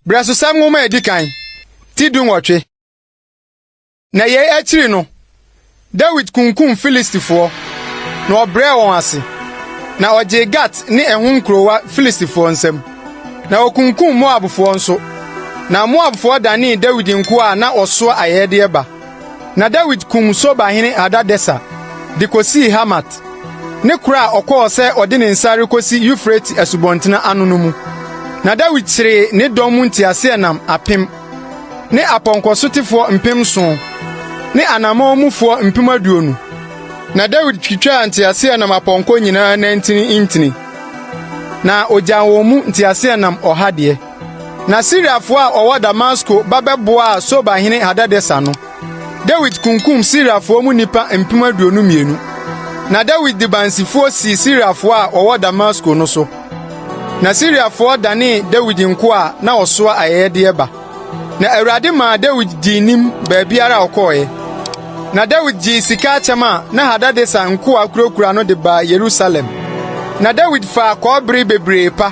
Brɛsosɛm Nwoma a edi kan, ti 18. Na yei akyiri no, Dawid kunkum Filistifoɔ, na ɔbrɛɛ wɔn ase, na ɔgyee Gat ne ɛho nkurowa Filistifoɔ nsam. Na okunkum Moabfoɔ nso, na Moabfoɔ danee Dawid nkoa a na wɔsoa ayɛyɛdeɛ ba. Na Dawid kum Soba hene Hadadeser de kosii Hamat, ne koro a ɔkɔɔ sɛ ɔde ne nsa rekosi Eufrate asubɔnten ano no mu. Na Dawid kyeree ne dɔm mu nteaseɛnam 1000 ne apɔnkɔsotefoɔ 7000 ne anammɔn mufoɔ 20,000. Na Dawid twitwaa nteaseɛnam apɔnkɔ nyinaa nantin ntini, na ogyaa wɔn mu nteaseɛnam 100 deɛ. Na Siriafo a wɔwɔ Damasko ba bɛboaa Sobahene Hadadeser no, Dawid kunkum Siriafoɔ mu nnipa 22,000. Na Dawid de bansifoɔ sii Siriafoɔ a wɔwɔ Damasko no so. Na Siriafoɔ danee Dawid nkoa a na wɔsoa ayɛyɛdeɛ ba. Na Awurade maa Dawid dii nim baabiara a ɔkɔeɛ. Na Dawid gyee sika akyɛm a na Hadadeser nkoa kurakura no de baa Yerusalem. Na Dawid faa kɔbere bebree pa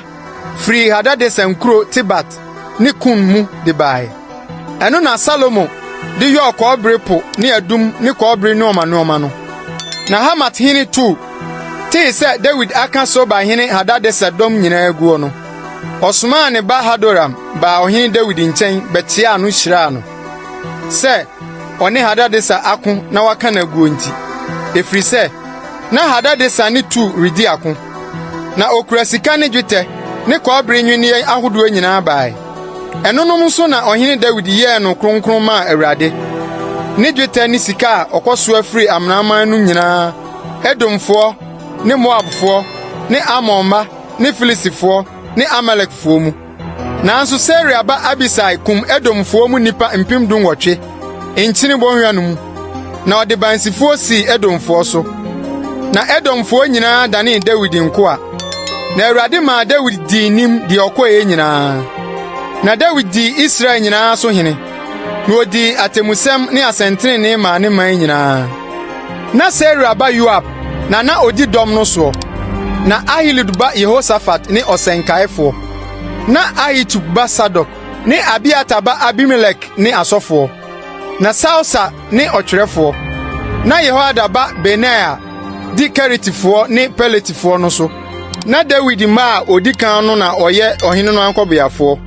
firii Hadadeser nkuro Tibhat ne Kun mu de bae. Ɛno na Salomo de yɔɔ kɔbere po ne adum ne kɔbere nneɛma nneɛma no. Na Hamat hene Tou tee sɛ Dawid aka Sobahene Hadadeser dɔm nyinaa aguo no, ɔsomaa ne ba Hadoram baa ɔhene Dawid nkyɛn bɛkyeaa no hyiraa no sɛ ɔne Hadadeser ako na waka no aguo nti, ɛfiri sɛ na Hadadeser ne Tou redi ako. Na okura sika ne dwetɛ ne kɔbere nnwinne ahodoɔ nyinaa bae. Ɛnonom nso na ɔhene Dawid yɛɛ no kronkron maa Awurade, ne dwetɛ ne sika a ɔkɔsoa firii amanaman no nyinaa, Edomfoɔ ne Moabfoɔ ne Amonmma ne Filistifoɔ ne Amalekfoɔ mu. Nanso Seruia ba Abisai kum Edomfoɔ mu nnipa 18,000 Nkyene Bɔnhwa no mu, na ɔde bansifoɔ sii Edomfoɔ so. Na Edomfoɔ nyinaa danee Dawid nkoa. Na Awurade maa Dawid dii nim deɛ ɔkɔeɛ nyinaa. Na Dawid dii Israel nyinaa so hene, na odii atemmusɛm ne asɛntrenee maa ne man nyinaa. Na Seruia ba Yoab na na odi dɔm no soɔ. Na Ahilud ba Yehosafat ne ɔsɛnkaefoɔ. Na Ahitub ba Sadok ne Abiatar ba Abimelek ne asɔfoɔ. Na Sausa ne ɔtwerɛfoɔ. Na Yehoiada ba Benaia di Keretifoɔ ne Peletifoɔ no so. Na Dawid mma a odi kan no na ɔyɛ ɔhene no ankɔbeafoɔ.